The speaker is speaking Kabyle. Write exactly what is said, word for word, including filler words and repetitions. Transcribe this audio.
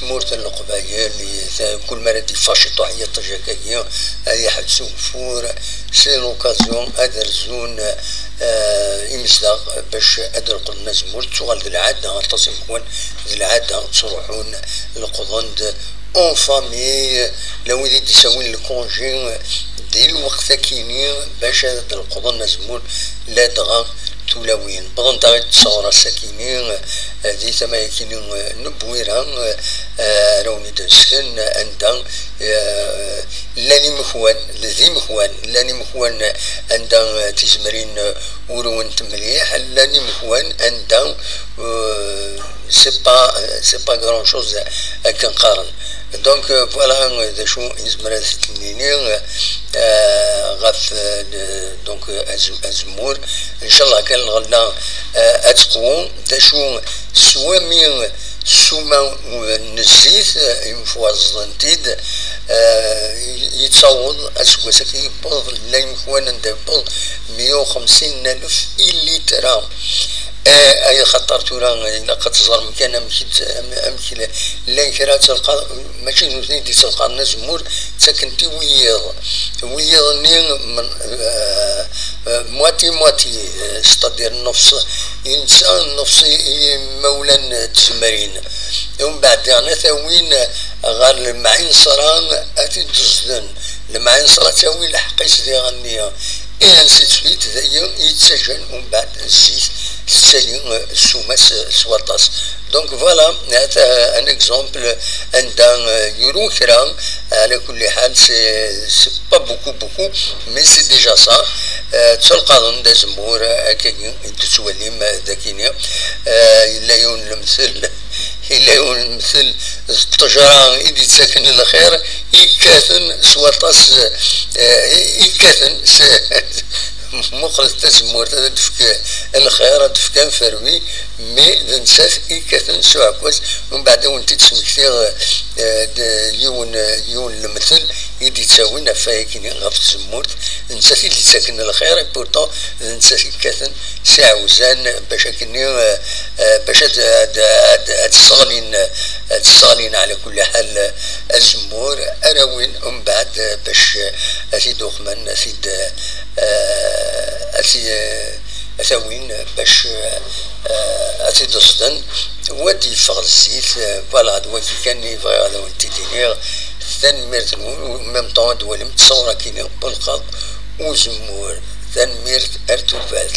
Tmurt n Leqbayel, kul mi ara d-yeffeɣ ciṭuḥ n yiṭij akkagi, ad iḥbes ugeffur. C'est l'occasion ad rzun, eh, imezdaɣ bac ad leqḍen azemmur. Tuɣal d lɛada, aṭas imekwan d lɛada ttruḥun, leqḍen-d en famille, la wid i d-isawin le congé di lweqt akini bac ad leqḍen azemmur, ladɣa tulawin. Wwḍent-aɣ-id sɣur ass-akini, eh, di tama-yakini, eh, n Bwira, eh, ara wen-id-nesken, anda, eh, llan imekwan, d imekwan, llan imekwan anda, eh, tizemrin, eh, urwent mliḥ, llan imekwan anda, eh, c'est pas, c'est pas grand chose akken qqaren. Donc, euh, voilà, euh, d acu i nezmer ad t-nini, euh, ɣef, euh, le, donc, euh, az-, azemmur. Ncallah kan lɣella, euh, ad teqwu. D acu s wami ssuma, euh, n zzit, euh, imefwaẓen-t-id, euh, yettaweḍ aseggas-agi yewweḍ, la imekwan anda yewweḍ meyya u xemsin alef ilitra. Eh, ay xaṭer tura ilaq ad teẓrem kan amek i d-, am-, amek la-, llan kra ttelqaḍ, mačči d nutni i d-yettelqaḍen azemmur, ttaken-t i wiyiḍ. Wiyiḍ-nni, eh, eh, moitié, moitié, eh, c'est-à-dire nnefṣ i netta, nnefṣ i, i yimawlan n tzemrin. Umbeɛd diɣen ad t-awin ɣer lemɛinsra ad t-id-ẓden. Lemɛinsra ad tawi lḥeqq-is diɣenni. Et ainsi de suite, d aya i yettaǧǧan umbeɛd zzit tettali, eh, ssuma s, s waṭas. Donc voilà, hata un exemple anda, eh, yuru kra, ɛla kulli ḥal, c'est, c'est pas beaucoup, beaucoup, mais c'est déjà ça. Eh, ttelqaḍen-d azemmur, eh, akkagi i d-tettwalim, eh, dakini. Eh, yella yiwen n lemtel, yella yiwen n lemtel, d ṭṭejra i d-yettaken lxir, ikkaten s waṭas, eh, ikkaten s, muqlet tazemmurt, ad d-tefk lxir, ad d-tefk anferwi, mais d nettat ikkaten s uɛekkaz. Umbeɛd ad wen-t-id-smektiɣ, eh, d yiwen, yiwen n lemtel i d-yettawin ɣef wayakini, ɣef tzemmurt, d nettat i d-yettaken lxir, et pourtant d nettat ikkaten s iɛewzan bac akkenni, eh, eh, bac ad, ad, ad, ad sseɣlin, ad sseɣlin ɛla kulli ḥal, eh, azemmur, ara win umbeɛd, eh, bac, eh, ad t-id-uqmen, ad t-id, eh, ad t-, eh, ad t-awin bac, eh, ad t-id-ẓden, u ad d-yeffeɣ zzit, eh, voilà, d wagi kan i bɣiɣ ad awen-t-id-iniɣ. Tanemmirt-nwen, u même temps ad d-twalim ttṣawra-kini n ulqaḍ uzemmur. Tanemmirt, ar tufat.